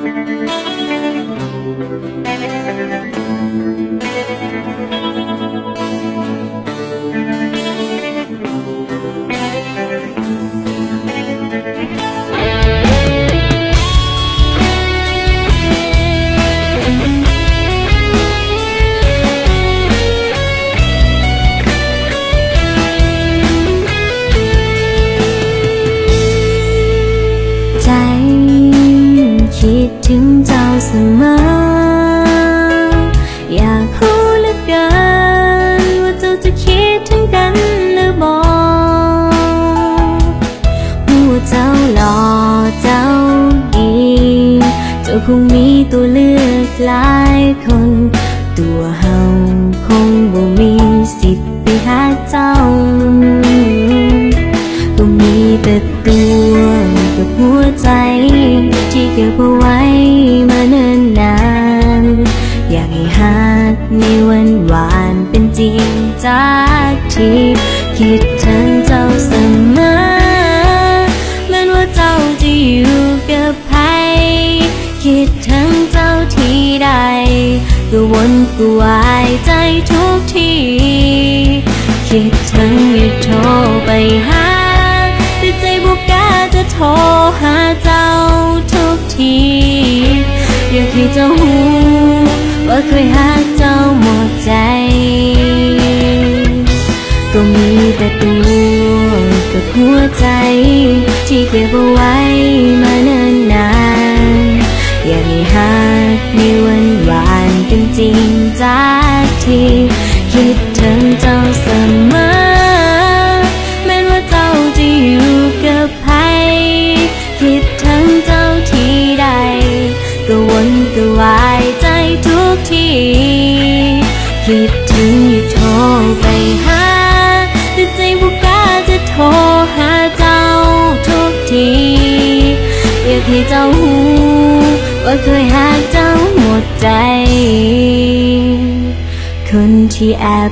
ໃຈຄິດເຖິງເຈົ້າສະເໝີ ຢາກຮູ້ເຫຼືອເກີນວ່າເຈົ້າຈະຄິດເຖິງກັນຫຼືບໍ່? ຮູ້ວ່າເຈົ້າຫຼໍ່ເຈົ້າດີ ເຈົ້າຄົງມີຕົວເລືອກຫຼາຍຄົນ ຕົວເຮົາຄົງບໍ່ມີສິດໄປຫາເຈົ້າ ກໍມີແຕ່ຕົວກັບຫົວໃຈ ທີ່ເກັບເອົາໄວ້ມາເນີນນານ ຢາກໃຫ້ຮັກໃນວັນວານເປັນຈິງຈັກທີ ຄິດເຖິງເຈົ້າສະເໝີ ແມ່ນວ່າເຈົ້າຈະຢູ່ກັບໃຜ ຄິດເຖິງເຈົ້າທີໃດ ກໍວົນກໍວາຍໃຈທຸກທີ ຄິດເຖິງຢາກໂທໄປຫາ ແຕ່ໃຈບໍ່ກ້າຈະໂທຫາເຈົ້າທຸກທີ ຢາກໃຫ້ເຈົ້າຮູ້ວ່າຂ້ອຍຮັກເຈົ້າໝົດໃຈ ກໍມີແຕ່ຕົວກັບຫົວໃຈ ທີ່ເກັບເອົາໄວ້ມາເນີນນານ ຢາກໃຫ້ຮັກໃນວັນວານເປັນຈິງຈັກທີ ຄິດເຖິງເຈົ້າສະເໝີ ແມ່ນວ່າເຈົ້າຈະຢູ່ກັບໃຜ ຄິດເຖິງເຈົ້າທີໃດ ກໍວົນກໍວາຍໃຈທຸກທີ ຄິດເຖິງຢາກໂທໄປຫາ ແຕ່ໃຈບໍ່ກ້າຈະໂທຫາເຈົ້າທຸກທີ ຢາກໃຫ້ເຈົ້າຮູ້ວ່າຂ້ອຍຮັກເຈົ້າໝົດໃຈ ຄົນທີ່ແອບ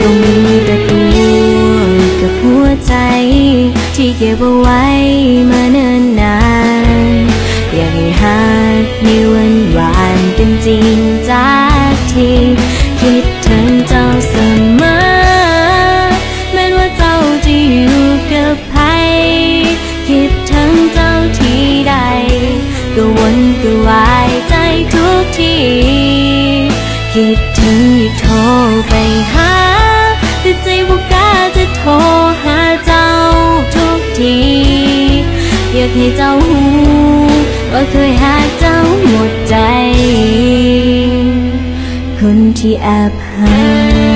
ກໍມີແຕ່ຕົວກັບຫົວໃຈ ທີ່ເກັບເອົາໄວ້ມາເນີນນານ ຢາກໃຫ້ຮັກໃນວັນວານເປັນຈິງຈັກທີ ຄິດເຖິງເຈົ້າສະເໝີ ແມ່ນວ່າເຈົ້າຈະຢູ່ກັບໃຜ ຄິດເຖິງເຈົ້າທີໃດ ກໍວົນກໍວາຍໃຈທຸກທີ ຄິດເຖິງຢາກໂທໄປຫາ ແຕ່ໃຈບໍ່ກ້າຈະໂທຫາເຈົ້າທຸກທີ ຢາກໃຫ້ເຈົ້າຮູ້ວ່າຂ້ອຍຮັກເຈົ້າໝົດໃຈ ຄົນທີ່ແອບ ຫາ